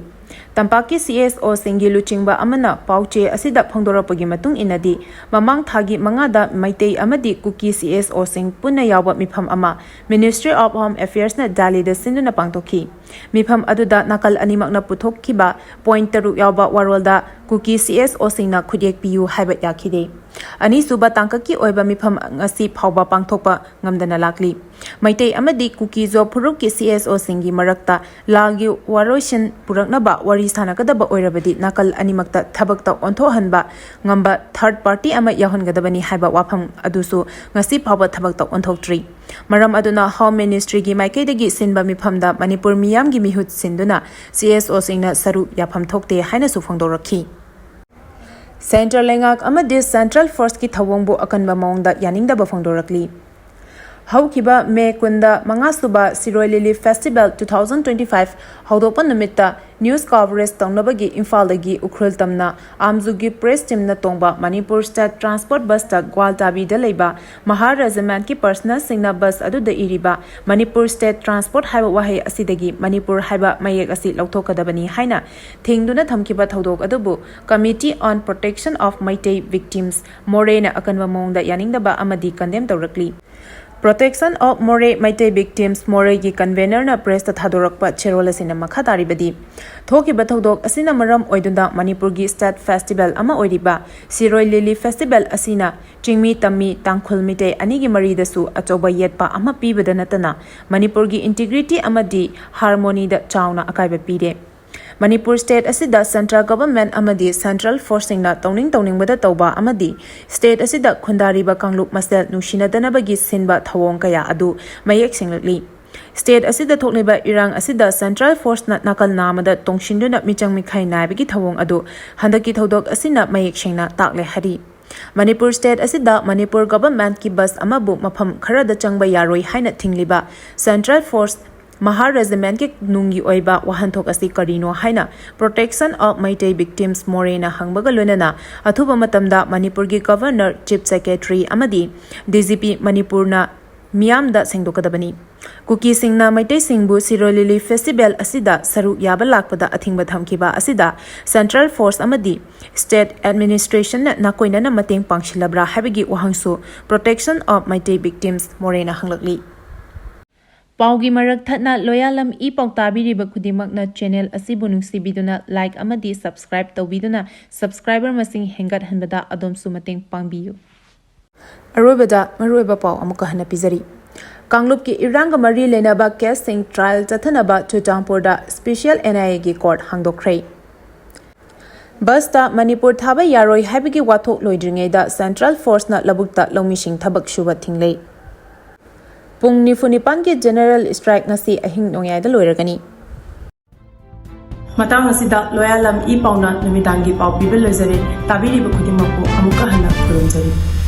ꯇꯝꯄꯥꯛꯀꯤ CSOꯁꯤꯡꯒꯤ ꯂꯨꯆꯤꯡꯕ ꯑꯃꯅ ꯄꯥꯎꯆꯦ ꯑꯁꯤꯗ ꯐꯣꯡꯗꯣꯔꯛꯄꯒꯤ ꯃꯇꯨꯡ ꯏꯟꯅꯗꯤ, ꯃꯃꯥꯡ ꯊꯥꯒꯤ ꯃꯉꯥꯗ ꯃꯩꯇꯩ ꯑꯃꯗꯤ ꯀꯨꯀꯤ CSOꯁꯤꯡ ꯄꯨꯟꯅ ꯌꯥꯎꯕ ꯃꯤꯐꯝ ꯑꯃ Ministry of Home Affairsꯅ ꯗꯦꯜꯂꯤꯗ ꯁꯤꯟꯗꯨꯅ ꯄꯥꯡꯊꯣꯛꯈꯤ꯫ ꯃꯤꯐꯝ ꯑꯗꯨꯗ ꯅꯥꯀꯜ ꯑꯅꯤꯃꯛꯅ ꯄꯨꯊꯣꯛꯈꯤꯕ point ꯇꯔꯨꯛ ꯌꯥꯎꯕ ꯋꯥꯔꯣꯜꯗ ꯀꯨꯀꯤ CSOꯁꯤꯡꯅ ꯈꯨꯠꯌꯦꯛ ꯄꯤꯌꯨ ꯍꯥꯏꯕ ꯌꯥꯈꯤꯗꯦ꯫ ꯑꯅꯤꯁꯨꯕ ꯇꯥꯡꯀꯛꯀꯤ ꯑꯣꯏꯕ ꯃꯤꯐꯝ ꯉꯁꯤ ꯐꯥꯎꯕ ꯄꯥꯡꯊꯣꯛꯄ ꯉꯝꯗꯅ ꯂꯥꯛꯂꯤ꯫ ꯃꯩꯇꯩ ꯑꯃꯗꯤ ꯀꯨꯀꯤ-ꯖꯣ ꯐꯨꯔꯨꯞꯀꯤ CSOꯁꯤꯡꯒꯤ ꯃꯔꯛꯇ ꯂꯥꯜꯒꯤ ꯋꯥꯔꯣꯏꯁꯤꯟ ꯄꯨꯔꯛꯅꯕ ꯋꯥꯔꯤ ꯁꯥꯟꯅꯒꯗꯕ ꯑꯣꯏꯔꯕꯗꯤ ꯅꯥꯀꯜ ꯑꯅꯤꯃꯛꯇ ꯊꯕꯛꯇ ꯑꯣꯟꯊꯣꯛꯍꯟꯕ ꯉꯝꯕ third party ꯑꯃ ꯌꯥꯎꯍꯟꯒꯗꯕꯅꯤ ꯍꯥꯏꯕ ꯋꯥꯐꯝ ꯑꯗꯨꯁꯨ ꯉꯁꯤ ꯐꯥꯎꯕ ꯊꯕꯛꯇ ꯑꯣꯟꯊꯣꯛꯇ꯭ꯔꯤ꯫ ꯃꯔꯝ ꯑꯗꯨꯅ Home Ministryꯒꯤ ꯃꯥꯏꯀꯩꯗꯒꯤ ꯁꯤꯟꯕ ꯃꯤꯐꯝꯗ ꯃꯅꯤꯄꯨꯔ ꯃꯤꯌꯥꯝꯒꯤ ꯃꯤꯍꯨꯠ ꯁꯤꯟꯗꯨꯅ CSOꯁꯤꯡꯅ ꯁꯔꯨꯛ ꯌꯥꯐꯝ ꯊꯣꯛꯇꯦ ꯍꯥꯏꯅꯁꯨ ꯐꯣꯡꯗꯣꯔꯛꯈꯤ꯫ Centre ꯂꯩꯉꯥꯛ ꯑꯃꯗꯤ Central Forceꯀꯤ ꯊꯧꯑꯣꯡꯕꯨ ꯑꯀꯟꯕ ꯃꯑꯣꯡꯗ ꯌꯥꯅꯤꯡꯗꯕ ꯐꯣꯡꯗꯣꯔꯛꯂꯤ꯫ ꯍꯧꯈꯤꯕ ꯃꯦ ꯀꯨꯟꯗ ꯃꯉꯥꯁꯨꯕ ꯁꯤꯔꯣꯏ ꯂꯤꯂꯤ Festival two thousand twenty five ꯍꯧꯗꯣꯛꯄ ꯅꯨꯃꯤꯠꯇ news coverage ꯇꯧꯅꯕꯒꯤ ꯏꯝꯐꯥꯜꯗꯒꯤ ꯎꯈ꯭ꯔꯨꯜ ꯇꯝꯅ ꯑꯥꯝꯖꯨꯒꯤ press teamꯅ ꯇꯣꯡꯕ ꯃꯅꯤꯄꯨꯔ State Transport busꯇ ꯒ꯭ꯋꯥꯜꯇꯥꯕꯤꯗ ꯂꯩꯕ ꯃꯍꯥ regimentꯀꯤ personnelꯁꯤꯡꯅ bus ꯑꯗꯨꯗ ꯏꯔꯤꯕ "ꯃꯅꯤꯄꯨꯔ State Transport" ꯍꯥꯏꯕ ꯋꯥꯍꯩ ꯑꯁꯤꯗꯒꯤ "ꯃꯅꯤꯄꯨꯔ" ꯍꯥꯏꯕ ꯃꯌꯦꯛ ꯑꯁꯤ ꯂꯧꯊꯣꯛꯀꯗꯕꯅꯤ ꯍꯥꯏꯅ ꯊꯤꯡꯗꯨꯅ ꯊꯝꯈꯤꯕ ꯊꯧꯗꯣꯛ ꯑꯗꯨꯕꯨ Committee on Protection of Meitei Victims, ꯃꯣꯔꯦꯅ ꯑꯀꯟꯕ ꯃꯑꯣꯡꯗ ꯌꯥꯅꯤꯡꯗꯕ ꯑꯃꯗꯤ condemn ꯇꯧꯔꯛꯂꯤ꯫ Protection of Moreh Meitei Victims, ꯃꯣꯔꯦꯒꯤ convenerꯅ pressꯇ ꯊꯥꯗꯣꯔꯛꯄ ꯆꯦꯔꯣꯜ ꯑꯁꯤꯅ ꯃꯈꯥ ꯇꯥꯔꯤꯕꯗꯤ, ꯊꯣꯛꯈꯤꯕ ꯊꯧꯗꯣꯛ ꯑꯁꯤꯅ ꯃꯔꯝ ꯑꯣꯏꯗꯨꯅ ꯃꯅꯤꯄꯨꯔꯒꯤ state festival ꯑꯃ ꯑꯣꯏꯔꯤꯕ ꯁꯤꯔꯣꯏ ꯂꯤꯂꯤ festival ꯑꯁꯤꯅ ꯆꯤꯡꯃꯤ ꯇꯝꯃꯤ ꯇꯥꯡꯈꯨꯜ ꯃꯤꯇꯩ ꯑꯅꯤꯒꯤ ꯃꯔꯤꯗꯁꯨ ꯑꯆꯧꯕ ꯌꯦꯠꯄ ꯑꯃ ꯄꯤꯕꯗ ꯅꯠꯇꯅ ꯃꯅꯤꯄꯨꯔꯒꯤ integrity ꯑꯃꯗꯤ harmonyꯗ ꯆꯥꯎꯅ ꯑꯀꯥꯏꯕ ꯄꯤꯔꯦ꯫ ꯃꯅꯤꯄꯨꯔ state ꯑꯁꯤꯗ central government ꯑꯃꯗꯤ central forceꯁꯤꯡꯅ ꯇꯧꯅꯤꯡ ꯇꯧꯅꯤꯡꯕꯗ ꯇꯧꯕ ꯑꯃꯗꯤ state ꯑꯁꯤꯗ ꯈꯨꯟꯗꯥꯔꯤꯕ ꯀꯥꯡꯂꯨꯞ ꯃꯁꯦꯜ ꯅꯨꯡꯁꯤꯅꯗꯅꯕꯒꯤ ꯁꯤꯟꯕ ꯊꯧꯑꯣꯡ ꯀꯌꯥ ꯑꯗꯨ ꯃꯌꯦꯛ ꯁꯦꯡꯂꯛꯂꯤ꯫ State ꯑꯁꯤꯗ ꯊꯣꯛꯂꯤꯕ ꯏꯔꯥꯡ ꯑꯁꯤꯗ central forceꯅ ꯅꯥꯀꯜ ꯅꯥꯝꯃꯗ ꯇꯣꯡꯁꯤꯟꯗꯨꯅ ꯃꯤꯆꯪ ꯃꯤꯈꯥꯏ ꯅꯥꯏꯕꯒꯤ ꯊꯧꯑꯣꯡ ꯑꯗꯨ ꯍꯟꯗꯛꯀꯤ ꯊꯧꯗꯣꯛ ꯑꯁꯤꯅ ꯃꯌꯦꯛ ꯁꯦꯡꯅ ꯇꯥꯛꯂꯦ ꯍꯥꯏꯔꯤ꯫ ꯃꯅꯤꯄꯨꯔ state ꯑꯁꯤꯗ ꯃꯅꯤꯄꯨꯔ governmentꯀꯤ bus ꯑꯃꯕꯨ ꯃꯐꯝ ꯈꯔꯗ ꯆꯪꯕ ꯌꯥꯔꯣꯏ ꯍꯥꯏꯅ ꯊꯤꯡꯂꯤꯕ central force ꯃꯍꯥ ꯔꯦꯖꯤꯃꯦꯟꯠꯀꯤ ꯅꯨꯡꯒꯤ ꯑꯣꯏꯕ ꯋꯥꯍꯟꯊꯣꯛ ꯑꯁꯤ ꯀꯔꯤꯅꯣ ꯍꯥꯏꯅ Protection of Meitei Victims ꯃꯣꯔꯦꯅ ꯍꯪꯕꯒ ꯂꯣꯏꯅꯅ ꯑꯊꯨꯕ ꯃꯇꯝꯗ ꯃꯅꯤꯄꯨꯔꯒꯤ ꯒꯚꯔꯅꯔ, ꯆꯤꯐ ꯁꯦꯀ꯭ꯔꯦꯇꯔꯤ ꯑꯃꯗꯤ ꯗꯤ ꯖꯤ ꯄꯤ ꯃꯅꯤꯄꯨꯔꯅ ꯃꯤꯌꯥꯝꯗ ꯁꯦꯡꯗꯣꯛꯀꯗꯕꯅꯤ꯫ ꯀꯨꯀꯤꯁꯤꯡꯅ ꯃꯩꯇꯩꯁꯤꯡꯕꯨ ꯁꯤꯔꯣꯏ ꯂꯤꯂꯤ ꯐꯦꯁꯇꯤꯚꯦꯜ ꯑꯁꯤꯗ ꯁꯔꯨꯛ ꯌꯥꯕ ꯂꯥꯛꯄꯗ ꯑꯊꯤꯡꯕ ꯊꯝꯈꯤꯕ ꯑꯁꯤꯗ ꯁꯦꯟꯇ꯭ꯔꯦꯜ ꯐꯣꯔꯁ ꯑꯃꯗꯤ ꯁ꯭ꯇꯦꯠ ꯑꯦꯗꯃꯤꯅꯤꯁꯇ꯭ꯔꯦꯁꯟꯅ ꯅꯥꯀꯣꯏꯅꯅ ꯃꯇꯦꯡ ꯄꯥꯡꯁꯤꯜꯂꯕ꯭ꯔꯥ ꯍꯥꯏꯕꯒꯤ ꯋꯥꯍꯪꯁꯨ Protection of Meitei Victims ꯃꯣꯔꯦꯅ ꯍꯪꯂꯛꯂꯤ꯫ ꯄꯥꯎꯒꯤ ꯃꯔꯛ ꯊꯠꯅ ꯂꯣꯌꯥꯂꯝ ꯏ ꯄꯥꯎ ꯇꯥꯕꯤꯔꯤꯕ ꯈꯨꯗꯤꯡꯃꯛꯅ ꯆꯦꯅꯦꯜ ꯑꯁꯤꯕꯨ ꯅꯨꯡꯁꯤꯕꯤꯗꯨꯅ ꯂꯥꯏꯛ ꯑꯃꯗꯤ ꯁꯕꯁꯀ꯭ꯔꯥꯏꯕ ꯇꯧꯕꯤꯗꯨꯅ ꯁꯕꯁꯀ꯭ꯔꯥꯏꯕꯔ ꯃꯁꯤꯡ ꯍꯦꯟꯒꯠꯍꯟꯕꯗ ꯑꯗꯣꯝꯁꯨ ꯃꯇꯦꯡ ꯄꯥꯡꯕꯤꯌꯨ꯫ ꯑꯔꯣꯏꯕꯗ ꯃꯔꯨꯑꯣꯏꯕ ꯄꯥꯎ ꯑꯃꯨꯛꯀ ꯍꯟꯅ ꯄꯤꯖꯔꯤ꯫ ꯀꯥꯡꯂꯨꯞꯀꯤ ꯏꯔꯥꯡꯒ ꯃꯔꯤ ꯂꯩꯅꯕ ꯀꯦꯁꯁꯤꯡ ꯇ꯭ꯔꯥꯏꯜ ꯆꯠꯊꯅꯕ ꯆꯨꯔꯆꯥꯟꯄꯨꯔꯗ ꯁ꯭ꯄꯦꯁꯤꯌꯦꯜ ꯑꯦꯟ ꯑꯥꯏ ꯑꯦꯒꯤ ꯀꯣꯔꯠ ꯍꯥꯡꯗꯣꯛꯈ꯭ꯔꯦ꯫ ꯕꯁꯇ ꯃꯅꯤꯄꯨꯔ ꯊꯥꯕ ꯌꯥꯔꯣꯏ ꯍꯥꯏꯕꯒꯤ ꯋꯥꯊꯣꯛ ꯂꯣꯏꯗ꯭ꯔꯤꯉꯩꯗ ꯁꯦꯟꯇ꯭ꯔꯦꯜ ꯐꯣꯔꯁꯅ ꯂꯧꯕꯨꯛꯇ ꯂꯧꯃꯤꯁꯤꯡ ꯊꯕꯛ ꯁꯨꯕ ꯊꯤꯡꯂꯦ꯫ ꯄꯨꯡ ꯅꯤꯐꯨ ꯅꯤꯄꯥꯟꯒꯤ ꯖꯦꯅꯔꯦꯜ ꯁ꯭ꯇ꯭ꯔꯥꯏꯛ ꯉꯁꯤ ꯑꯍꯤꯡ ꯅꯣꯡꯌꯥꯏꯗ ꯂꯣꯏꯔꯒꯅꯤ꯫ ꯃꯇꯥꯡ ꯑꯁꯤꯗ ꯂꯣꯌꯥꯂꯝ ꯏ ꯄꯥꯎꯅ ꯅꯨꯃꯤꯗꯥꯡꯒꯤ ꯄꯥꯎ ꯄꯤꯕ ꯂꯣꯏꯖꯔꯦ꯫ ꯇꯥꯕꯤꯔꯤꯕ ꯈꯨꯗꯤꯡꯃꯛꯄꯨ ꯑꯃꯨꯛꯀ ꯍꯟꯅ ꯈꯨꯔꯨꯝꯖꯔꯤ꯫